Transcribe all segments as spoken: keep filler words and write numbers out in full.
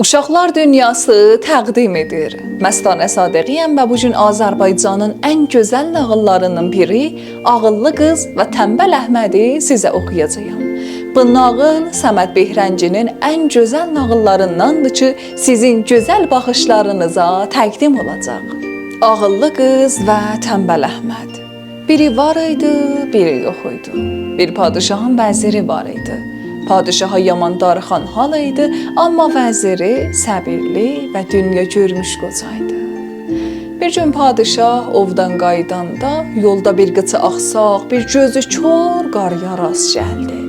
اوشاقلار دونیاسی تقدیم ائدیر. مستانه صادقی‌یم و بو گون آذربایجانین ان گؤزل ناغیللاری‌نین بیری، عاغیللی قیز و تنبل احمدی سیزه اوخویاجاغام. بو ناغیل صمد بهرنگی‌نین ان گؤزل ناغیللاریندان‌دیر کی، سیزین گؤزل باخیشلارینیزا تقدیم اولاجاق. عاغیللی قیز و تنبل احمد. بیری وار ایدی، بیری یوخ ایدی. بیر پادشاهین وزیری وار ایدی. پادشاها یامان داریخان حال ایدی، آمما وزیری صبیرلی و دونیا گؤرموش قوجا ایدی. بیر گون پادشاه اوودان قاییداندا یولدا بیر قیچی آخساق، بیر گؤزو کور قاری‌یا راست گلدی.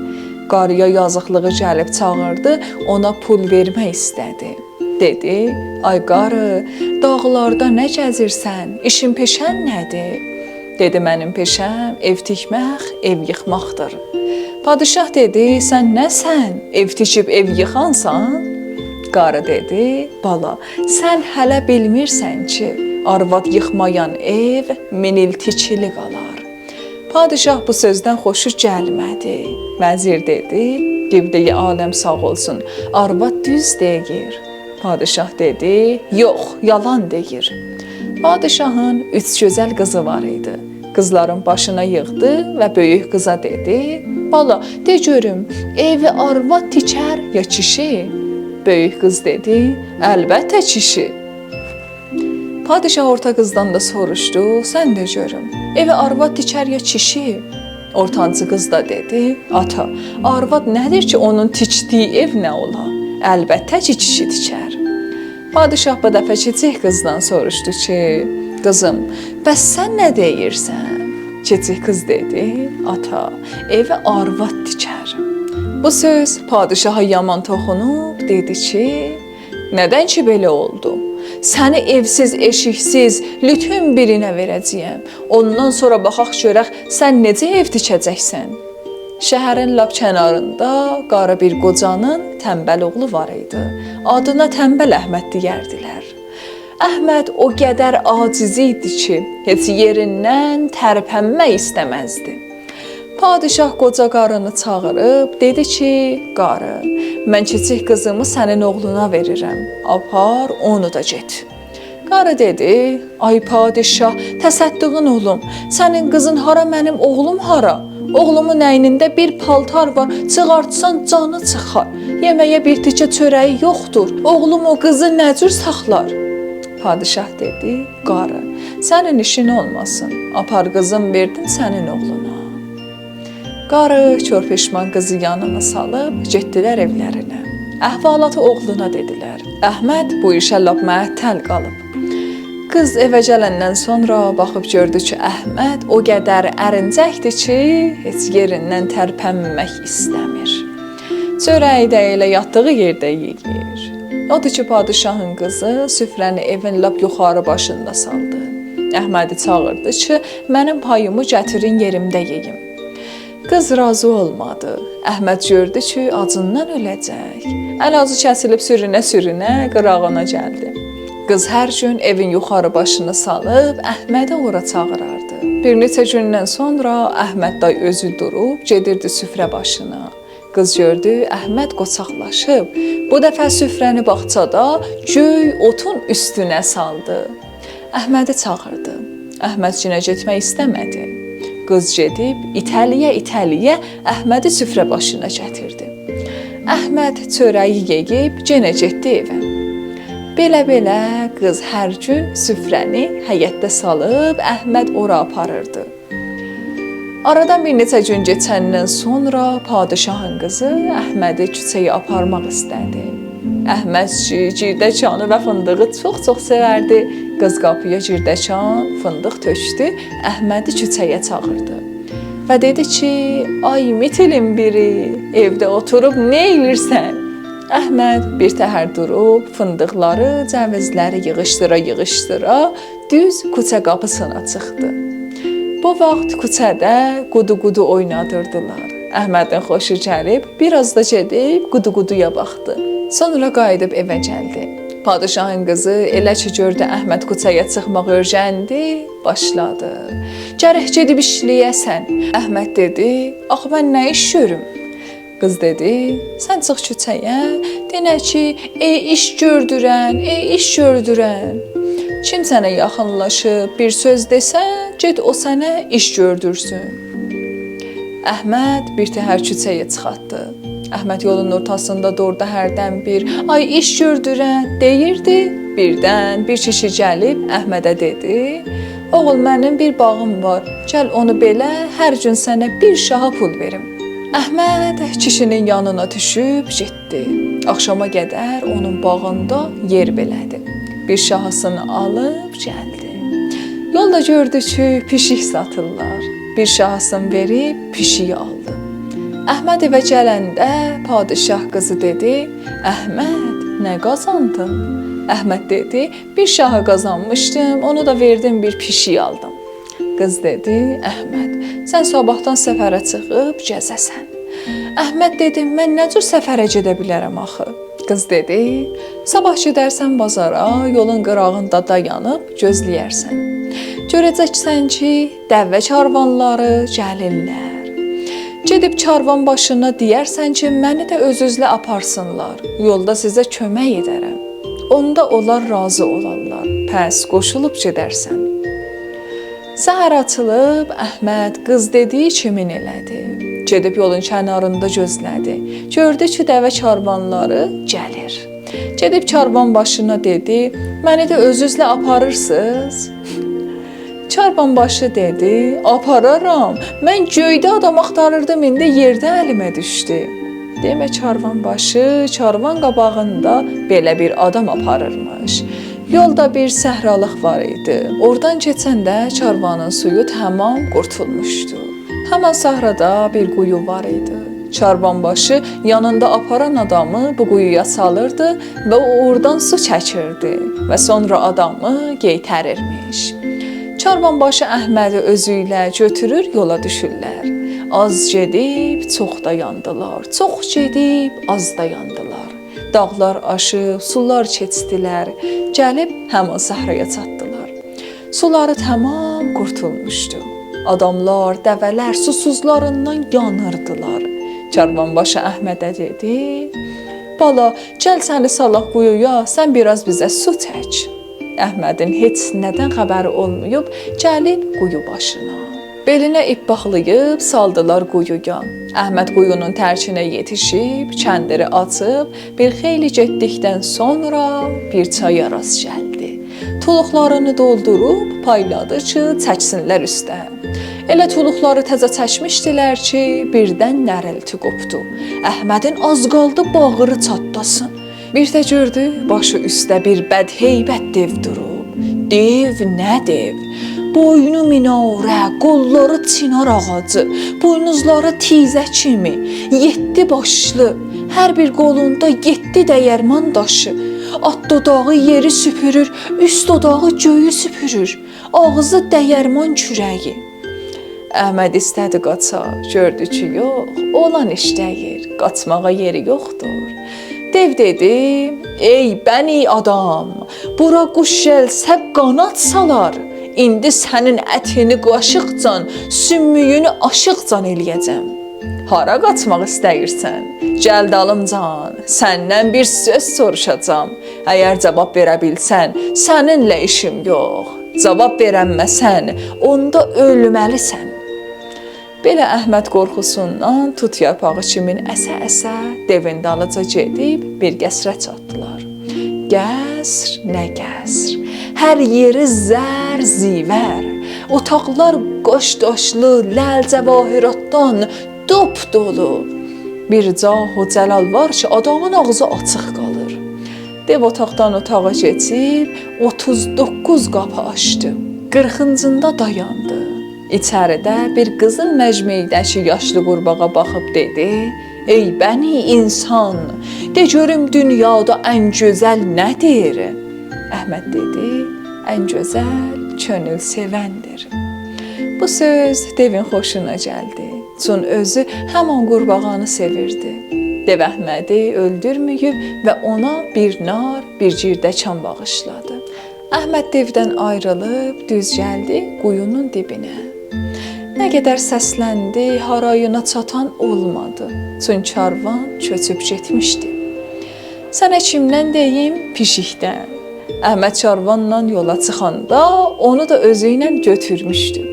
قاری‌یا یازیقلیغی گلیب چاغیردی، اونا پول وئرمک ایسته‌دی. دئدی: «آی قاری، داغلاردا نه گزیرسن؟ ایشین پئشه‌ن نه‌دیر؟» دئدی: «منیم پئشه‌م ائو تیکمک، ائو ییخماقدیر.» پادشاه دئدی: «سن نه‌سن؟ ائو تیکیب ائو ییخانسان؟» قاری دئدی: «بالا، سن هله بیلمیرسن کی، آرواد ییخمایان ائو مین ایل تیکیلی قالار.» پادشاه بو سؤزدن خوشو گلمه‌دی. وزیر دئدی: «قبله‌ی عالم ساغ اولسون، آرواد دوز دئییر.» پادشاه دئدی: «یوخ، یالان دئییر.» پادشاهین اوچ گؤزل قیزی وار ایدی. قیزلارین باشینا ییغدی و بؤیوک قیزا دئدی: «بالا، دئ گؤروم، ائوی آرواد تیکر یا کیشی؟» بؤیوک قیز دئدی: «البته کیشی.» پادشاه اورتا قیزدان دا سوروشدو: «سن دئ گؤروم، ائوی آرواد تیکر یا کیشی؟» اورتانجی قیز دا دئدی: «آتا، آرواد نه‌دیر کی، اونون تیکدیگی ائو نه اولا؟ البته کی، کیشی تیکر.» پادشاه بو دفعه کیچیک قیزدان سوروشدو کی: «قیزیم، بس سن نه دئییرسن؟» کیچیک قیز دئدی: «آتا، ائوی آرواد تیکر.» بو سؤز پادشاها یامان توخونوب، دئدی کی: «ندن کی بئله اولدو؟ سنی ائوسیز، ائشیکسیز، لوتون بیرینه وئره‌جه‌یم. اوندان سونرا باخاق گؤرک، سن نئجه ائو تیکه‌جکسن؟» شهرین لاپ کناریندا قاری بیر قوجانین تنبل اوغلو وار ایدی. آدینا تنبل احمد دئیردیلر. احمد او قدر عاجز ایدی کی، هئچ یئریندن ترپنمک ایسته‌مزدی. پادشاه قوجا قارینی چاغیریب دئدی کی: «قاری، من کیچیک قیزیمی سنین اوغلونا وئریرم. آپار، اونو دا گئت.» قاری دئدی: «آی پادشاه، تصدقون اولوم. سنین قیزین هارا، منیم اوغلوم هارا؟ اوغلومون اینینده بیر پالتار وار، چیخارتسان جانی چیخار. یئمه‌یه بیر تیکه چؤره‌یی یوخدور. اوغلوم او قیزی نه جور ساخلار؟» پادشاه دئدی: «قاری، سنین ایشین اولماسین. آپار قیزیم، وئردیم سنین اوغلونا.» قاری کور پشمان قیزی یانینا سالیب گئتدیلر ائولرینه. احوالاتی اوغلونا دئدیلر. احمد بو ایشه لاپ معطل قالیب. قیز ائوه گلندن سونرا باخیب گؤردو کی، احمد او قدر ارینجکدیر کی، هئچ یئریندن ترپنمک ایسته‌میر. چؤره‌یی ده ائله یاتدیغی یئرده یئییر. اودور کی، پادشاهین قیزی سفره‌نی ائوین لاپ یوخاری باشیندا سالدی. احمدی چاغیردی کی: «منیم پاییمی گتیرین، یئریمده یئییم.» قیز راضی اولمادی. احمد گؤردو کی، آجیندان اؤله‌جک. علاجی کسیلیب سورونه-سورونه قیراغینا گلدی. قیز هر گون ائوین یوخاری باشینی سالیب احمدی اورا چاغیراردی. بیر نئچه گوندن سونرا احمد دای اؤزو دوروب گئدیردی سفره باشینا. قیز گؤردو احمد قوچاقلاشیب. بو دفعه سفره‌نی باغچادا گؤی اوتون اوستونه سالدی. احمدی چاغیردی. احمد یئنه گئتمک ایسته‌مه‌دی. قیز گئدیب ایته‌لییه-ایته‌لییه احمدی سفره باشینا گتیردی. احمد چؤره‌یی یئییب یئنه گئتدی ائوه. بئله-بئله قیز هر گون سفره‌نی حیطده سالیب احمد اورا آپاریردی. آرادان بیر نئچه گون کئچندن سونرا پادشاهین قیزی احمدی کوچه‌یه آپارماق ایسته‌دی. احمد کی، گیردکانی و فیندیغی چوخ-چوخ سئوردی. قیز قاپییا گیردکان، فیندیق تؤکدو، احمدی کوچه‌یه چاغیردی و دئدی کی: «آی میتیلین بیری، ائوده اوتوروب نه ائله‌ییرسن؟» احمد بیر تهر دوروب فیندیقلاری، جویزلری ییغیشدیرا-ییغیشدیرا دوز کوچه قاپیسینا چیخدی. بو واخت کوچه‌ده قودو-قودو اوینادیردیلار. احمدین خوشو گلیب، بیر آز دا گئدیب قودو-قودویا باخدی. سونرا قاییدیب ائوه گلدی. پادشاهین قیزی ائله کی گؤردو احمد کوچه‌یه چیخماغی اؤیرشدی، باشلادی: «گرک گئدیب ایشله‌یه‌سن.» احمد دئدی: «آخی من نه ایش گؤروم؟» قیز دئدی: «سن چیخ کوچه‌یه، دئنه کی، ای ایش گؤردورن، ای ایش گؤردورن. کیم سنه یاخینلاشیب بیر سؤز دئسه، گئت او سنه ایش گؤردورسون.» احمد بیر تهر کوچه‌یه چیخاتدی. احمد یولون اورتاسیندا دوردو، هردن بیر «آی ایش گؤردورن» دئییردی. بیردن بیر کیشی گلیب احمده دئدی: «اوغول، منیم بیر باغیم وار. گل اونو بئله، هر گون سنه بیر شاها پول وئریم.» احمد کیشی‌نین یانینا دوشوب گئتدی. آخشاما قدر اونون باغیندا یئر بئله‌دی. بیر شاهاسینی آلیب گلدی. یولدا گؤردو کی، پیشیک ساتیرلار. بیر شاهاسینی وئریب پیشیگی آلدی. احمد ائوه گلنده پادشاه قیزی دئدی: «احمد، نه قازاندین؟» احمد دئدی: «بیر شاها قازانمیشدیم، اونو دا وئردیم، بیر پیشیک آلدیم.» قیز دئدی: «احمد، سن صاباحدان سفره چیخیب گزه‌سن.» احمد دئدی: «من نه جور سفره گئده بیلرم آخی؟» قیز دئدی: «صاباح گئدرسن بازارا، یولون قیراغیندا دایانیب گؤزله‌یرسن. گؤره‌جکسن کی، دوه کاروانلاری گلیرلر. گئدیب کاروان باشینا دئیرسن کی، منی ده اؤزونوزله آپارسینلار. یولدا سیزه کؤمک ائدرم.» اوندا اونلار راضی اولارلار. پس قوشولوب گئدرسن. سحر آچیلیب، احمد قیز دئدیگی کیمین ائله‌دی. گئدیب یولون کناریندا گؤزله‌دی. گؤردو کی، دوه کاروانلاری گلیر. گئدیب کاروان باشینا دئدی: «منی ده اؤزونوزله آپاریرسینیز؟» کاروان باشی دئدی: «آپارارام. من گؤیده آدام آختاریردیم، ایندی یئرده الیمه دوشدو.» دئمه کاروان باشی کاروان قاباغیندا بئله بیر آدام آپاریرمیش. یولدا بیر صحرالیق وار ایدی. اورادان کئچنده کاروانین سویو تمام قورتولموشدو. همان صحرادا بیر قویو وار ایدی. کاروان باشی یانیندا آپاران آدامی بو قویویا سالیردی و او اورادان سو چکیردی و سونرا آدامی قئیتریرمیش. کاروان باشی احمدی اؤزو ایله گؤتورور، یولا دوشورلر. آز گئدیب چوخ دایاندیلار، چوخ گئدیب آز دایاندیلار. داغلار آشیب، سولار کئچدیلر، گلیب همان صحرایا چاتدیلار. سولاری تمام قورتولموشدو. آداملار، دوه‌لر سوسوزلاریندان یانیردیلار. کاروان باشی احمده دئدی: «بالا، گل سنی سالاق قویویا، سن بیر آز بیزه سو چک.» احمدین هئچ نه‌دن خبری اولماییب، گلیب قویو باشینا. بئلینه ایپ باغلاییب سالدیلار قویویا. احمد قویونون ترکینه یئتیشیب، کندیری آچیب، بیر خیلی گئتدیکدن سونرا بیر چایا راست گلدی. تولوقلارینی دولدوروب پایلادی کی، چکسینلر اوسته. ائله تولوقلاری تزه چکمیشدیلر کی، بیردن نریلتی قوپدو. احمدین آز قالدی باغری چاتلاسین. بیر ده گؤردو، باشی اوسته بیر بدهیبت دئو دوروب. دئو نه دئو؟ بوینو میناره، قوللاری چینار آغاجی، بوینوزلاری تیزه کیمی، یئددی باشلی، هر بیر قولوندا یئددی دییرمان داشی. آت دوداغی یئری سوپورور، اوست دوداغی گؤیو سوپورور، آغزی دییرمان کوره‌یی. احمد ایسته‌دی قاچا، گؤردو کی، یوخ، اولان ایش دئییل، قاچماغا یئری یوخدور. دئو دئدی: «ای بنی آدام، بورا قوش گلسه قاناد سالار. ایندی سنین اتینی قاشیقجان، سومویونو آشیقجان ائله‌یه‌جم. هارا قاچماق ایسته‌ییرسن؟ گل دالیمجان، سندن بیر سؤز سوروشاجام. اگر جاواب وئره بیلسن، سنینله ایشیم یوخ. جاواب وئرنمه‌سن، اوندا اؤلمه‌لیسن.» بئله احمد قورخوسوندان توت یارپاغی کیمین اسه-اسه دئوین دالیجا گئدیب بیر قصره چاتدیلار. قصر نه قصر، هر یئری زر زیور، اوتاقلار قاش داشلی، لعل جواهراتدان دوپدولو. بیر جاه و جلال وار کی، آدامین آغزی آچیق قالیر. دئو اوتاقدان اوتاغا کئچیب اوتوز دوققوز قاپی آچدی. قیرخینجیندا دایاندی. ایچریده بیر قیزیل مجمعیده‌کی یاشلی قورباغا باخیب دئدی: «ای بنی انسان، دئ گؤروم دونیادا ان گؤزل نه‌دیر؟» احمد دئدی: «ان گؤزل کؤنول سئوندیر.» بو سؤز دئوین خوشونا گلدی. چون اؤزو همان قورباغانی سئویردی. دئو احمدی اؤلدورمه‌ییب و اونا بیر نار، بیر گیردکان باغیشلادی. احمد دئودن آیریلیب دوز گلدی قویونون دیبینه. نه قدر سسلندی، هارایینا چاتان اولمادی. چون کاروان کؤچوب گئتمیشدی. سنه کیمدن دئییم؟ پیشیکدن. احمد کاروانلا یولا چیخاندا اونو دا اؤزو ایله گؤتورموشدو.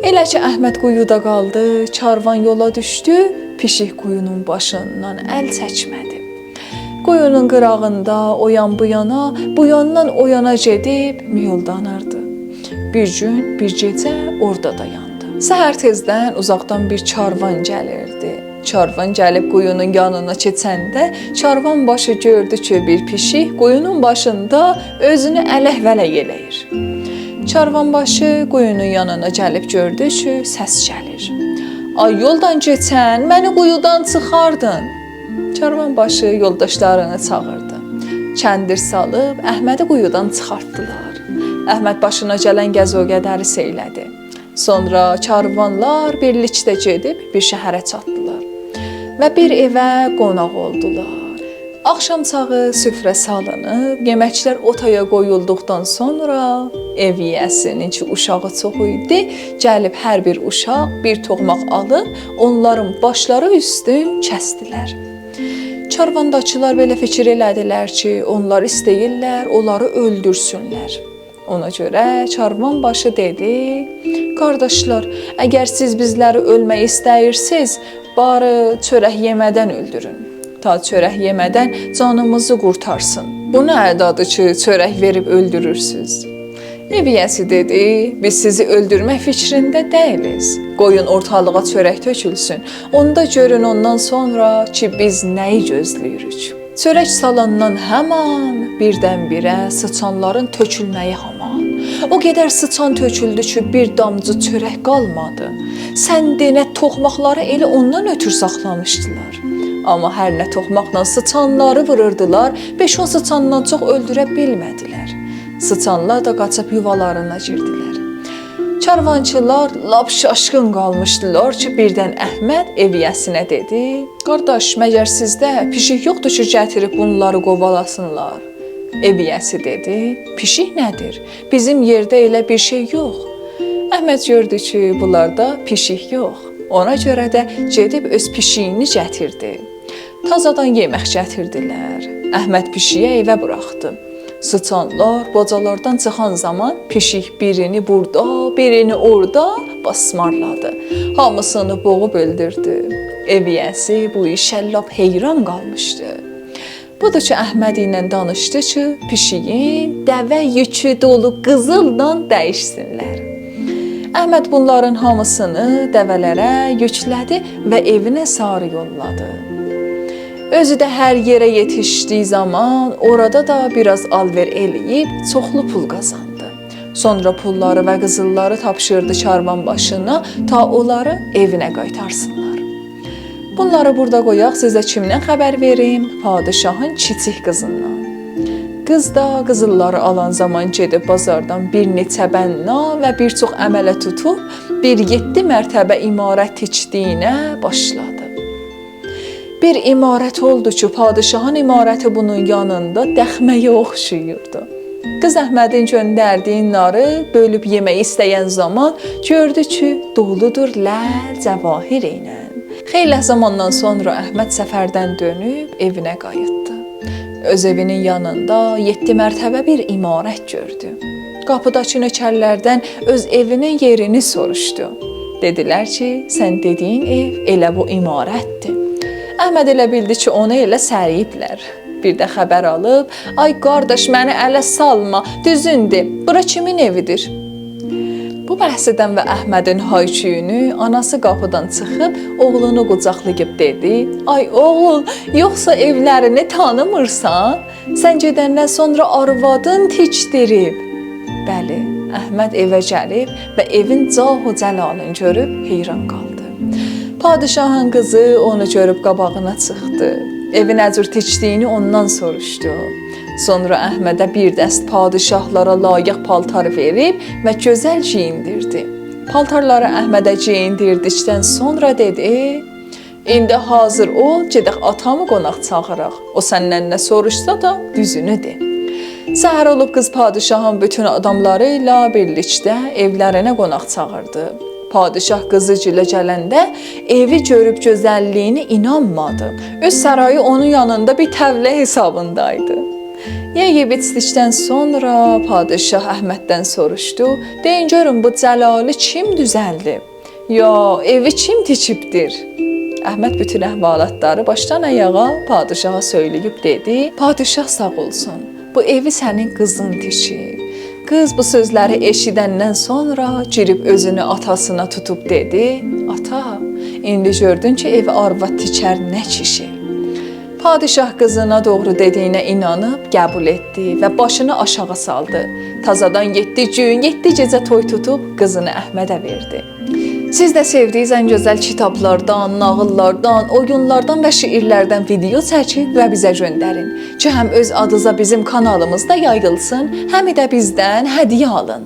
ائله کی احمد قویودا قالدی، کاروان یولا دوشدو، پیشیک قویونون باشیندان ال چکمه‌دی. قویونون قیراغیندا او یان بو یانا، بو یاندان او یانا گئدیب میولدانیردی. بیر گون، بیر گئجه اورادا دایاندی. سحر تئزدن اوزاقدان بیر کاروان گلیردی. کاروان گلیب قویونون یانینا کئچنده کاروان باشی گؤردو کی بیر پیشیک قویونون باشیندا اؤزونو الک-ولک ائله‌ییر. کاروان باشی قویونون یانینا گلیب گؤردو کی سس گلیر: «آی یولدان کئچن، منی قویودان چیخاردین!» کاروان باشی یولداشلارینی چاغیردی. کندیر سالیب احمدی قویودان چیخارتدیلار. احمد باشینا گلن قضا و قدری سئیله‌دی. سونرا کاروانلار بیرلیکده گئدیب بیر شهره چاتدیلار و بیر ائوه قوناق اولدولار. آخشام چاغی سفره سالینیب، یئمکلر او تایا قویولدوقدان سونرا ائو ییه‌سی‌نین کی اوشاغی چوخ ایدی، گلیب هر بیر اوشاق بیر توخماق آلیب اونلارین باشلاری اوستون کسدیلر. کاروانداکیلار بئله فیکیر ائله‌دیلر کی اونلار ایسته‌ییرلر اونلاری اؤلدورسونلر. اونا گؤره کاروان باشی دئدی: «قارداشلار، اگر سیز بیزلری اؤلمک ایسته‌ییرسیز، باری چؤرک یئمه‌دن اؤلدورون. تا چؤرک یئمه‌دن جانیمیزی قورتارسین. بو نه ادادیر کی چؤرک وئریب اؤلدورورسوز؟» ائو ییه‌سی دئدی: «بیز سیزی اؤلدورمک فیکرینده دئییلیک. قویون اورتالیغا چؤرک تؤکولسون. اوندا گؤرون اوندان سونرا کی بیز نه‌یی گؤزله‌ییریک.» چؤرک سالاندان همان بیردن‌بیره سیچانلارین تؤکولمه‌یی هامان. او قدر سیچان تؤکولدو کی بیر دامجی چؤرک قالمادی. سن دئنه توخماقلاری ائله اوندان اؤتور ساخلامیشدیلار. آمما هر نه توخماقلا سیچانلاری ووروردولار، بئش-اون سیچاندان چوخ اؤلدوره بیلمه‌دیلر. سیچانلار دا قاچیب یووالارینا گیردیلر. کاروانچیلار لاپ شاشقین قالمیشدیلار کی بیردن احمد ائو ییه‌سینه دئدی: «قارداش، مگر سیزده پیشیک یوخدور کی گتیریب بونلاری قووالاسینلار؟» ائو ییه‌سی دئدی: «پیشیک نه‌دیر؟ بیزیم یئرده ائله بیر شئی یوخ.» احمد گؤردو کی بونلاردا پیشیک یوخ. اونا گؤره ده گئدیب اؤز پیشیگینی گتیردی. تازادان یئمک گتیردیلر. احمد پیشیگی ائوه بوراخدی. سیچانلار باجالاردان چیخان زامان پیشیک بیرینی بورادا، بیرینی اورادا باسمارلادی. هامیسینی بوغوب اؤلدوردو. ائو ییه‌سی بو ایشه لاپ حیران قالمیشدی. بودور کی احمد ایله دانیشدی کی پیشیگین دوه یوکو دولو قیزیللا دییشسینلر. احمد بونلارین هامیسینی دوه‌لره یوکله‌دی و ائوینه ساری یوللادی. اؤزو ده هر یئره یئتیشدیگی زامان اورادا دا بیر آز آلوئر ائله‌ییب چوخلو پول قازاندی. سونرا پوللاری و قیزیللاری تاپشیردی کاروان باشینا، تا اونلاری ائوینه قایتارسینلار. بونلاری بورادا قویاق، سیزه کیمدن خبر وئریم؟ پادشاهین کیچیک قیزیندان. قیز دا قیزیللاری آلان زامان گئدیب بازاردان بیر نئچه بنا و بیر چوخ عمله توتوب بیر یئددی مرتبه عمارت تیکدیگینه باشلادی. بیر عمارت اولدو کی پادشاهین عمارتی بونون یانیندا دخمه‌یه اوخشویوردو. قیز احمدین گؤندردیگی ناری بؤلوب یئمک ایسته‌ین زامان گؤردو کی دولودور لعل جواهر ایله. خیلی زاماندان سونرا احمد سفردن دؤنوب ائوینه قاییتدی. اؤز ائوینین یانیندا یئددی مرتبه بیر عمارت گؤردو. قاپیداکی نؤکرلردن اؤز ائوینین یئرینی سوروشدو. دئدیلر کی سن دئدیگین ائو ائله بو عمارتدیر. احمد ائله بیلدی کی اونو ائله سرییبلر. بیر ده خبر آلیب: «آی قارداش، منی اله سالما، دوزون دئ، بورا کیمین ائویدیر؟» بو بحثدن و احمدین های-کویونو آناسی قاپیدان چیخیب اوغلونو قوجاقلاییب دئدی: «آی اوغول، یوخسا ائولرینی تانیمیرسان؟ سن گئدندن سونرا آروادین تیکدیریب.» بلی، احمد ائوه گلیب و ائوین جاه و جلالینی گؤروب حیران قالدی. پادشاهین قیزی اونو گؤروب قاباغینا چیخدی. ائوی نه جور تیکدیگینی اوندان سوروشدو. سونرا احمده بیر دست پادشاهلارا لایق پالتار وئریب و گؤزل گئییندیردی. پالتارلاری احمده گئییندیردیکدن سونرا دئدی: «ایندی حاضر اول، گئدک آتامی قوناق چاغیراق. او سندن نه سوروشسا دا دوزونو دئ.» سحر اولوب قیز پادشاهین بوتون آداملاری ایله بیرلیکده ائولرینه قوناق چاغیردی. پادشاه قیزی گیله گلنده ائوی گؤروب گؤزللیگینه اینانمادی. اؤز سارایی اونون یانیندا بیر طویله حسابیندایدی. یئییب ایچدیکدن سونرا پادشاه احمددن سوروشدو: «دئیین گؤروم، بو جلالی کیم دوزلدیب؟ یا ائوی کیم تیکیبدیر؟» احمد بوتون احوالاتلاری باشدان آیاغا پادشاها سؤیله‌ییب دئدی: «پادشاه ساغ اولسون، بو ائوی سنین قیزین تیکیب.» قیز بو سؤزلری ائشیدندن سونرا گیریب اؤزونو آتاسینا توتوب دئدی: «آتا، ایندی گؤردون کی، ائوی آرواد تیکر، نه کیشی؟» پادشاه قیزینا دوغرو دئدیگینه اینانیب قبول ائتدی و باشینی آشاغی سالدی. تازادان یئددی گون، یئددی گئجه توی توتوب قیزینی احمده وئردی. سیز ده سئودیگینیز ان گؤزل کیتابلاردان، ناغیللاردان، اویونلاردان و شعرلردن ویدئو چکین و بیزه گؤندرین کی، هم اؤز آدینیزا بیزیم کانالیمیزدا یاییلسین، هم ده بیزدن هدیه آلین.